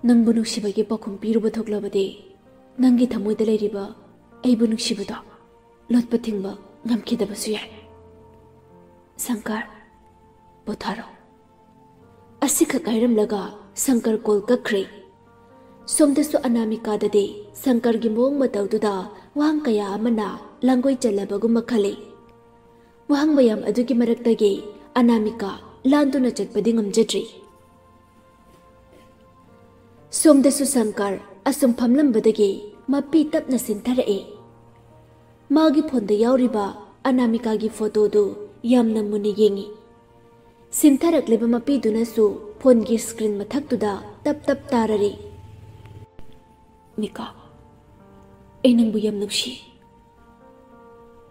ꯅꯪꯕꯨ ꯅꯨꯡꯁꯤꯕꯒꯤ ꯄꯥꯎꯈꯨꯝ ꯄꯤꯔꯨꯕ ꯊꯣꯛꯂꯕꯗꯤ, ꯅꯪꯒꯤ ꯊꯃꯣꯏꯗ ꯂꯩꯔꯤꯕ ꯑꯩꯕꯨ ꯅꯨꯡꯁꯤꯕꯗꯣ ꯂꯣꯠꯄ ꯊꯤꯡꯕ ꯉꯝꯈꯤꯗꯕꯁꯨ ꯌꯥꯏ꯫" "ꯁꯪꯀꯔ, ꯄꯣꯊꯥꯔꯣ꯫" ꯑꯁꯤꯈꯛ ꯍꯥꯏꯔꯝꯂꯒ ꯁꯪꯀꯔ ꯀꯣꯜ ꯀꯛꯈ꯭ꯔꯦ꯫ ꯁꯣꯝꯗꯁꯨ ꯑꯅꯥꯃꯤꯀꯥꯗꯗꯤ ꯁꯪꯀꯔꯒꯤ ꯃꯑꯣꯡ ꯃꯇꯧꯗꯨꯗ ꯋꯥꯍꯪ ꯀꯌꯥ ꯑꯃꯅ ꯂꯥꯡꯒꯣꯏ ꯆꯜꯂꯕꯒꯨꯝꯕ ꯈꯜꯂꯤ꯫ ꯋꯥꯍꯪ ꯃꯌꯥꯝ ꯑꯗꯨꯒꯤ ꯃꯔꯛꯇꯒꯤ ꯑꯅꯥꯃꯤꯀꯥ ꯂꯥꯟꯗꯨꯅ ꯆꯠꯄꯗꯤ ꯉꯝꯖꯗ꯭ꯔꯤ꯫ ꯁꯣꯝꯗꯁꯨ ꯁꯪꯀꯔ ꯑꯁꯨꯝ ꯐꯝꯂꯝꯕꯗꯒꯤ ꯃꯄꯤ ꯇꯞꯅ ꯁꯤꯟꯊꯔꯛꯑꯦ꯫ ꯃꯥꯒꯤ ꯐꯣꯟꯗ ꯌꯥꯎꯔꯤꯕ ꯑꯅꯥꯃꯤꯀꯥꯒꯤ ꯐꯣꯇꯣꯗꯨ ꯌꯥꯝꯅ ꯃꯨꯟꯅ ꯌꯦꯡꯉꯤ꯫ ꯁꯤꯟꯊꯔꯛꯂꯤꯕ ꯃꯄꯤꯗꯨꯅꯁꯨ ꯐꯣꯟꯒꯤ ꯁ꯭ꯀ꯭ꯔꯤꯟ ꯃꯊꯛꯇꯨꯗ ꯇꯞ ꯇꯞ ꯇꯥꯔꯔꯤ꯫ "ꯃꯤꯀꯥ, ꯑꯩ ꯅꯪꯕꯨ ꯌꯥꯝ ꯅꯨꯡꯁꯤ꯫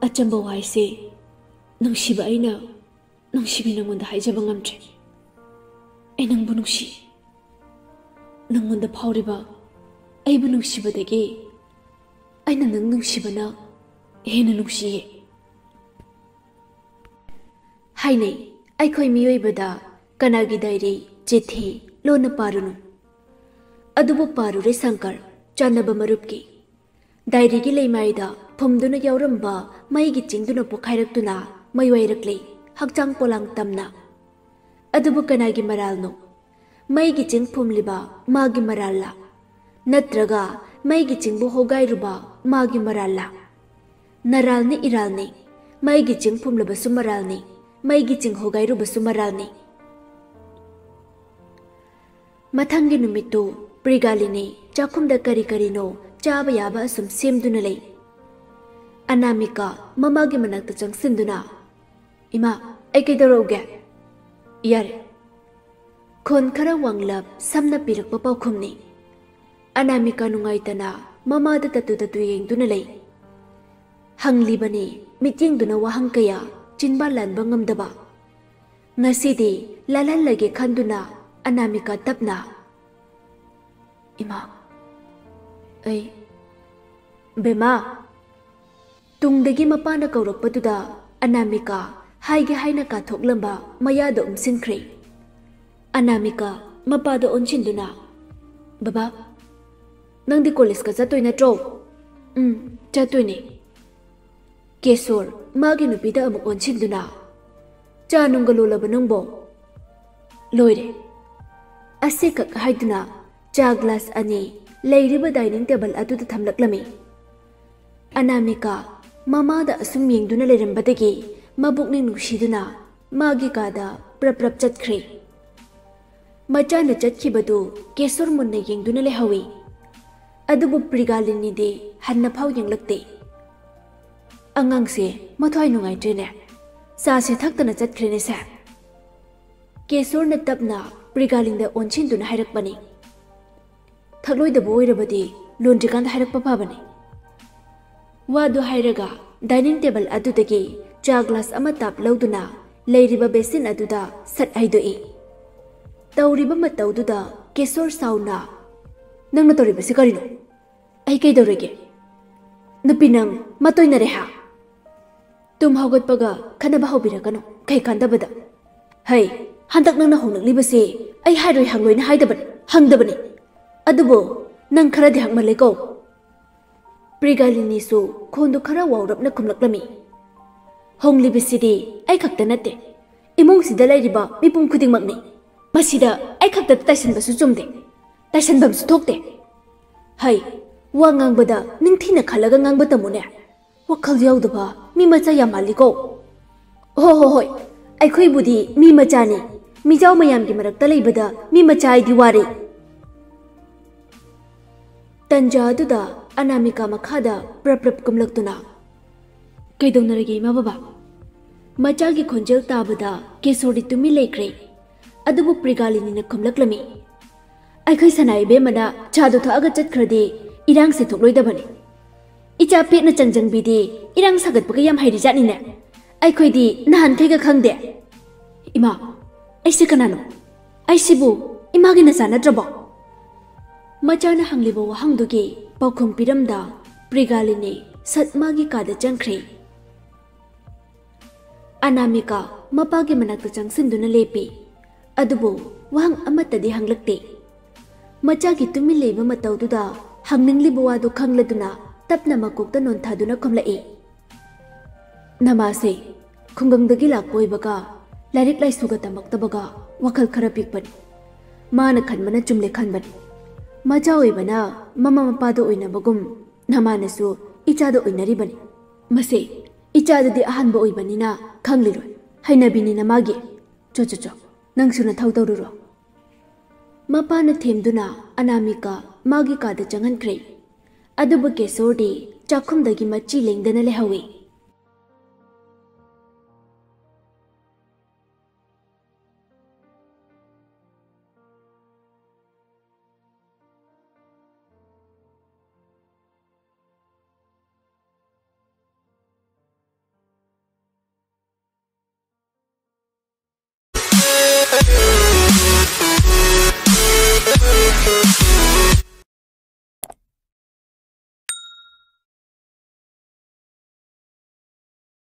ꯑꯆꯝꯕ ꯋꯥꯍꯩꯁꯦ, ꯅꯨꯡꯁꯤꯕ ꯑꯩꯅ ꯅꯨꯡꯁꯤꯕꯤ ꯅꯪꯉꯣꯟꯗ ꯍꯥꯏꯖꯕ ꯉꯝꯗ꯭ꯔꯦ꯫ ꯑꯩ ꯅꯪꯕꯨ ꯅꯨꯡꯁꯤ꯫ ꯅꯪꯉꯣꯟꯗ ꯐꯥꯎꯔꯤꯕ ꯑꯩꯕꯨ ꯅꯨꯡꯁꯤꯕꯗꯒꯤ ꯑꯩꯅ ꯅꯪ ꯅꯨꯡꯁꯤꯕꯅ ꯍꯦꯟꯅ ꯅꯨꯡꯁꯤꯌꯦ"꯫ ꯍꯥꯏꯅꯩ, ꯑꯩꯈꯣꯏ ꯃꯤꯑꯣꯏꯕꯗ ꯀꯅꯥꯒꯤ ꯗꯥꯏꯔꯤ, ꯆꯤꯊꯤ ꯂꯣꯟꯅ ꯄꯥꯔꯨꯅꯨ꯫ ꯑꯗꯨꯕꯨ ꯄꯥꯔꯨꯔꯦ ꯁꯪꯀꯔ, ꯆꯥꯟꯅꯕ ꯃꯔꯨꯞꯀꯤ꯫ ꯗꯥꯏꯔꯤꯒꯤ ꯂꯩꯃꯥꯏꯗ ꯐꯨꯝꯗꯨꯅ ꯌꯥꯎꯔꯝꯕ ꯃꯩꯒꯤ ꯆꯤꯡꯗꯨꯅ ꯄꯣꯈꯥꯏꯔꯛꯇꯨꯅ ꯃꯩ ꯋꯥꯏꯔꯛꯂꯦ, ꯍꯛꯆꯥꯡ ꯄꯣꯂꯥꯡ ꯇꯝꯅ꯫ ꯑꯗꯨꯕꯨ ꯀꯅꯥꯒꯤ ꯃꯔꯥꯜꯅꯣ? ꯃꯩꯒꯤ ꯆꯤꯡ ꯐꯨꯝꯂꯤꯕ ꯃꯥꯒꯤ ꯃꯔꯥꯜꯂ? ꯅꯠꯇ꯭ꯔꯒ ꯃꯩꯒꯤ ꯆꯤꯡꯕꯨ ꯍꯣꯒꯥꯏꯔꯨꯕ ꯃꯥꯒꯤ ꯃꯔꯥꯜꯂ? ꯅꯔꯥꯜꯅꯤ ꯏꯔꯥꯜꯅꯤ, ꯃꯩꯒꯤ ꯆꯤꯡ ꯐꯨꯝꯂꯕꯁꯨ ꯃꯔꯥꯜꯅꯤ, ꯃꯩꯒꯤ ꯆꯤꯡ ꯍꯣꯒꯥꯏꯔꯨꯕꯁꯨ ꯃꯔꯥꯜꯅꯤ꯫ ꯃꯊꯪꯒꯤ ꯅꯨꯃꯤꯠꯇꯨ ꯄ꯭ꯔꯤꯒꯥꯂꯤꯅꯤ ꯆꯥꯛꯈꯨꯝꯗ ꯀꯔꯤ ꯀꯔꯤꯅꯣ ꯆꯥꯕ ꯌꯥꯕ ꯑꯁꯨꯝ ꯁꯦꯝꯗꯨꯅ ꯂꯩ꯫ ꯑꯅꯥꯃꯤꯀꯥ ꯃꯃꯥꯒꯤ ꯃꯅꯥꯛꯇ ꯆꯪꯁꯤꯟꯗꯨꯅ, "ꯏꯃꯥ, ꯑꯩ ꯀꯩꯗꯧꯔꯛꯎꯒꯦ?" "ꯌꯥꯔꯦ"꯫ ꯈꯣꯟ ꯈꯔ ꯋꯥꯡꯂꯞ ꯁꯝꯅ ꯄꯤꯔꯛꯄ ꯄꯥꯎꯈꯨꯝꯅꯤ꯫ ꯑꯅꯥꯃꯤꯀꯥ ꯅꯨꯡꯉꯥꯏꯇꯅ ꯃꯃꯥꯗ ꯇꯠꯇꯨ ꯇꯠꯇꯨ ꯌꯦꯡꯗꯨꯅ ꯂꯩ꯫ ꯍꯪꯂꯤꯕꯅꯤ ꯃꯤꯠꯌꯦꯡꯗꯨꯅ ꯋꯥꯍꯪ ꯀꯌꯥ ꯆꯤꯟꯕꯥꯜ ꯂꯥꯟꯕ ꯉꯝꯗꯕ꯫ ꯉꯁꯤꯗꯤ ꯂꯥꯜꯍꯜꯂꯒꯦ ꯈꯟꯗꯨꯅ ꯑꯅꯥꯃꯤꯀꯥ ꯇꯞꯅ, "ꯏꯃꯥ, ꯑꯩ"꯫ "ꯕꯦꯃꯥ!" ꯇꯨꯡꯗꯒꯤ ꯃꯄꯥꯅ ꯀꯧꯔꯛꯄꯗꯨꯗ ꯑꯅꯥꯃꯤꯀꯥ ꯍꯥꯏꯒꯦ ꯍꯥꯏꯅ ꯀꯥꯊꯣꯛꯂꯝꯕ ꯃꯌꯥꯗ ꯎꯝꯁꯤꯟꯈ꯭ꯔꯦ꯫ ꯑꯅꯥꯃꯤꯀꯥ ꯃꯄꯥꯗ ꯑꯣꯟꯁꯤꯟꯗꯨꯅ, "ꯕꯕꯥ, ꯅꯪꯗꯤ ꯀꯣꯂꯦꯖꯀ ꯆꯠꯇꯣꯏ ꯅꯠꯇ꯭ꯔꯣ?" "ꯎꯝ, ꯆꯠꯇꯣꯏꯅꯦ"꯫ ꯀꯦꯁꯣꯔ ꯃꯥꯒꯤ ꯅꯨꯄꯤꯗ ꯑꯃꯨꯛ ꯑꯣꯟꯁꯤꯟꯗꯨꯅ, "ꯆꯥ ꯅꯨꯡꯒ ꯂꯣꯜꯂꯕ ꯅꯪꯕꯣ?" "ꯂꯣꯏꯔꯦ"꯫ ꯑꯁꯤꯈꯛ ꯍꯥꯏꯗꯨꯅ ꯆꯥ ꯒ꯭ꯂꯥꯁ ꯑꯅꯤ ꯂꯩꯔꯤꯕ ꯗꯥꯏꯅꯤꯡ ꯇꯦꯕꯜ ꯑꯗꯨꯗ ꯊꯝꯂꯛꯂꯝꯃꯤ꯫ ꯑꯅꯥꯃꯤꯀꯥ ꯃꯃꯥꯗ ꯑꯁꯨꯝ ꯌꯦꯡꯗꯨꯅ ꯂꯩꯔꯝꯕꯗꯒꯤ ꯃꯕꯨꯛꯅꯤꯡ ꯅꯨꯡꯁꯤꯗꯨꯅ ꯃꯥꯒꯤ ꯀꯥꯗ ꯄ꯭ꯔꯞ ꯄ꯭ꯔꯞ ꯆꯠꯈ꯭ꯔꯦ꯫ ꯃꯆꯥꯅ ꯆꯠꯈꯤꯕꯗꯨ ꯀꯦꯁꯣꯔ ꯃꯨꯟꯅ ꯌꯦꯡꯗꯨꯅ ꯂꯩꯍꯧꯏ꯫ ꯑꯗꯨꯕꯨ ꯄ꯭ꯔꯤꯒꯥꯂꯤꯅꯤꯗꯤ ꯍꯟꯅ ꯐꯥꯎ ꯌꯦꯡꯂꯛꯇꯦ꯫ "ꯑꯉꯥꯡꯁꯦ ꯃꯊ꯭ꯋꯥꯏ ꯅꯨꯡꯉꯥꯏꯇ꯭ꯔꯦꯅꯦ, ꯆꯥꯁꯦ ꯊꯛꯇꯅ ꯆꯠꯈ꯭ꯔꯦꯅꯦ ꯁꯦ꯫" ꯀꯦꯁꯣꯔꯅ ꯇꯞꯅ ꯄ꯭ꯔꯤꯒꯥꯂꯤꯟꯗ ꯑꯣꯟꯁꯤꯟꯗꯨꯅ ꯍꯥꯏꯔꯛꯄꯅꯤ꯫ "ꯊꯛꯂꯣꯏꯗꯕ ꯑꯣꯏꯔꯕꯗꯤ ꯂꯣꯟꯗ꯭ꯔꯤꯀꯥꯟꯗ ꯍꯥꯏꯔꯛꯄ ꯐꯕꯅꯤ꯫" ꯋꯥꯗꯨ ꯍꯥꯏꯔꯒ ꯗꯥꯏꯅꯤꯡ ꯇꯦꯕꯜ ꯑꯗꯨꯗꯒꯤ ꯆꯥ ꯒ꯭ꯂꯥꯁ ꯑꯃ ꯇꯥꯞ ꯂꯧꯗꯨꯅ ꯂꯩꯔꯤꯕ ꯕꯦꯁꯤꯟ ꯑꯗꯨꯗ ꯁꯠ ꯍꯩꯗꯣꯛꯏ꯫ ꯇꯧꯔꯤꯕ ꯃꯇꯧꯗꯨꯗ ꯀꯦꯁꯣꯔ ꯁꯥꯎꯅ, "ꯅꯪꯅ ꯇꯧꯔꯤꯕꯁꯤ ꯀꯔꯤꯅꯣ? ꯑꯩ ꯀꯩꯗꯧꯔꯒꯦ? ꯅꯨꯄꯤ ꯅꯪ ꯃꯇꯣꯏꯅꯔꯦ ꯍꯥ? ꯇꯨꯝ ꯍꯧꯒꯠꯄꯒ ꯈꯠꯅꯕ ꯍꯧꯕꯤꯔꯛꯀꯅꯨ, ꯀꯩ ꯀꯥꯟꯗꯕꯗ꯫ ꯍꯩ, ꯍꯟꯗꯛ ꯅꯪꯅ ꯍꯣꯡꯂꯛꯂꯤꯕꯁꯤ ꯑꯩ ꯍꯥꯏꯔꯣꯏ ꯍꯪꯂꯣꯏꯅ ꯍꯥꯏꯗꯕꯅꯤ, ꯍꯪꯗꯕꯅꯤ꯫ ꯑꯗꯨꯕꯨ ꯅꯪ ꯈꯔꯗꯤ ꯍꯪꯃꯜꯂꯦꯀꯣ꯫" ꯄ꯭ꯔꯤꯒꯥꯂꯤꯅꯤꯁꯨ ꯈꯣꯟꯗꯨ ꯈꯔ ꯋꯥꯎꯔꯞꯅ ꯈꯨꯝꯂꯛꯂꯝꯃꯤ꯫ "ꯍꯣꯡꯂꯤꯕꯁꯤꯗꯤ ꯑꯩ ꯈꯛꯇ ꯅꯠꯇꯦ, ꯏꯃꯨꯡꯁꯤꯗ ꯂꯩꯔꯤꯕ ꯃꯤꯄꯨꯝ ꯈꯨꯗꯤꯡꯃꯛꯅꯤ꯫ ꯃꯁꯤꯗ ꯑꯩ ꯈꯛꯇꯗ ꯇꯥꯏꯁꯟꯕꯁꯨ ꯆꯨꯝꯗꯦ, ꯇꯥꯏꯁꯟꯐꯝꯁꯨ ꯊꯣꯛꯇꯦ꯫ ꯍꯩ, ꯋꯥ ꯉꯥꯡꯕꯗ ꯅꯤꯡꯊꯤꯅ ꯈꯜꯂꯒ ꯉꯥꯡꯕ ꯇꯝꯃꯨꯅꯦ꯫ ꯋꯥꯈꯜ ꯌꯥꯎꯗꯕ ꯃꯤ ꯃꯆꯥ ꯌꯥꯝ ꯃꯥꯜꯂꯤꯀꯣ꯫" "ꯍꯣ ꯍꯣ ꯍꯣꯏ, ꯑꯩꯈꯣꯏꯕꯨꯗꯤ ꯃꯤ ꯃꯆꯥꯅꯤ, ꯃꯤꯖꯥꯎ ꯃꯌꯥꯝꯒꯤ ꯃꯔꯛꯇ ꯂꯩꯕꯗ ꯃꯤ ꯃꯆꯥ ꯍꯥꯏꯗꯤ ꯋꯥꯔꯦ꯫" ꯇꯟꯖꯥ ꯑꯗꯨꯗ ꯑꯅꯥꯃꯤꯀꯥ ꯃꯈꯥꯗ ꯄ꯭ꯔꯞ ꯄ꯭ꯔꯞ ꯀꯨꯝꯂꯛꯇꯨꯅ, "ꯀꯩꯗꯧꯅꯔꯒꯦ ꯏꯃꯥ ꯕꯕꯥ?" ꯃꯆꯥꯒꯤ ꯈꯣꯟꯖꯦꯜ ꯇꯥꯕꯗ ꯀꯦꯁꯣꯔꯗꯤ ꯇꯨꯃꯤꯟ ꯂꯩꯈ꯭ꯔꯦ꯫ ꯑꯗꯨꯕꯨ ꯄ꯭ꯔꯤꯒꯥꯂꯤꯅꯤꯅ ꯈꯨꯝꯂꯛꯂꯝꯃꯤ, "ꯑꯩꯈꯣꯏ ꯁꯅꯥ ꯏꯕꯦꯝꯃꯅ ꯆꯥꯗꯨ ꯊꯛꯑꯒ ꯆꯠꯈ꯭ꯔꯗꯤ ꯏꯔꯥꯡꯁꯦ ꯊꯣꯛꯂꯣꯏꯗꯕꯅꯤ꯫ ꯏꯆꯥ ꯄꯦꯠꯅ ꯆꯪꯖꯪꯕꯤꯗꯤ ꯏꯔꯥꯡ ꯁꯥꯒꯠꯄꯒ ꯌꯥꯝ ꯍꯩꯔꯤꯖꯥꯠꯅꯤꯅꯦ꯫ ꯑꯩꯈꯣꯏꯗꯤ ꯅꯍꯥꯟꯈꯩꯒ ꯈꯪꯗꯦ꯫" "ꯏꯃꯥ, ꯑꯩꯁꯦ ꯀꯅꯥꯅꯣ? ꯑꯩꯁꯤꯕꯨ ꯏꯃꯥꯒꯤ ꯅꯆꯥ ꯅꯠꯇ꯭ꯔꯕꯣ?" ꯃꯆꯥꯅ ꯍꯪꯂꯤꯕ ꯋꯥꯍꯪꯗꯨꯒꯤ ꯄꯥꯎꯈꯨꯝ ꯄꯤꯔꯝꯗ ꯄ꯭ꯔꯤꯒꯥꯂꯤꯅꯤ ꯁꯠ ꯃꯥꯒꯤ ꯀꯥꯗ ꯆꯪꯈ꯭ꯔꯦ꯫ ꯑꯅꯥꯃꯤꯀꯥ ꯃꯄꯥꯒꯤ ꯃꯅꯥꯛꯇ ꯆꯪꯁꯤꯟꯗꯨꯅ ꯂꯦꯞꯄꯤ꯫ ꯑꯗꯨꯕꯨ ꯋꯥꯍꯪ ꯑꯃꯠꯇꯗꯤ ꯍꯪꯂꯛꯇꯦ꯫ ꯃꯆꯥꯒꯤ ꯇꯨꯃꯤꯟ ꯂꯩꯕ ꯃꯇꯧꯗꯨꯗ ꯍꯪꯅꯤꯡꯂꯤꯕ ꯋꯥꯗꯨ ꯈꯪꯂꯗꯨꯅ ꯇꯞꯅ ꯃꯀꯣꯛꯇ ꯅꯣꯟꯊꯗꯨꯅ ꯈꯨꯝꯂꯛꯏ, "ꯅꯃꯥꯁꯦ ꯈꯨꯡꯒꯪꯗꯒꯤ ꯂꯥꯛꯄ ꯑꯣꯏꯕꯒ ꯂꯥꯏꯔꯤꯛ ꯂꯥꯏꯁꯨꯒ ꯇꯝꯃꯛꯇꯕꯒ ꯋꯥꯈꯜ ꯈꯔ ꯄꯤꯛꯄꯅꯤ꯫ ꯃꯥꯅ ꯈꯟꯕꯅ ꯆꯨꯝꯂꯦ ꯈꯟꯕꯅꯤ꯫ ꯃꯆꯥ ꯑꯣꯏꯕꯅ ꯃꯃꯥ ꯃꯄꯥꯗ ꯑꯣꯏꯅꯕꯒꯨꯝ ꯅꯃꯥꯅꯁꯨ ꯏꯆꯥꯗ ꯑꯣꯏꯅꯔꯤꯕꯅꯤ꯫ ꯃꯁꯦ ꯏꯆꯥꯗꯗꯤ ꯑꯍꯥꯟꯕ ꯑꯣꯏꯕꯅꯤꯅ ꯈꯪꯂꯤꯔꯣꯏ꯫ ꯍꯩꯅꯕꯤꯅꯤꯅ ꯃꯥꯒꯤ꯫ ꯆꯣ, ꯆꯣ, ꯆꯣ, ꯅꯪꯁꯨ ꯅꯊꯧ ꯇꯧꯔꯨꯔꯣ꯫ ꯃꯄꯥꯅ ꯊꯦꯝꯗꯨꯅ ꯑꯅꯥꯃꯤꯀꯥ ꯃꯥꯒꯤ ꯀꯥꯗ ꯆꯪꯍꯟꯈ꯭ꯔꯦ꯫ ꯑꯗꯨꯕꯨ ꯀꯦꯁꯣꯔꯗꯤ ꯆꯥꯛꯈꯨꯝꯗꯒꯤ ꯃꯆꯤ ꯂꯦꯡꯗꯅ ꯂꯩꯍꯧꯏ꯫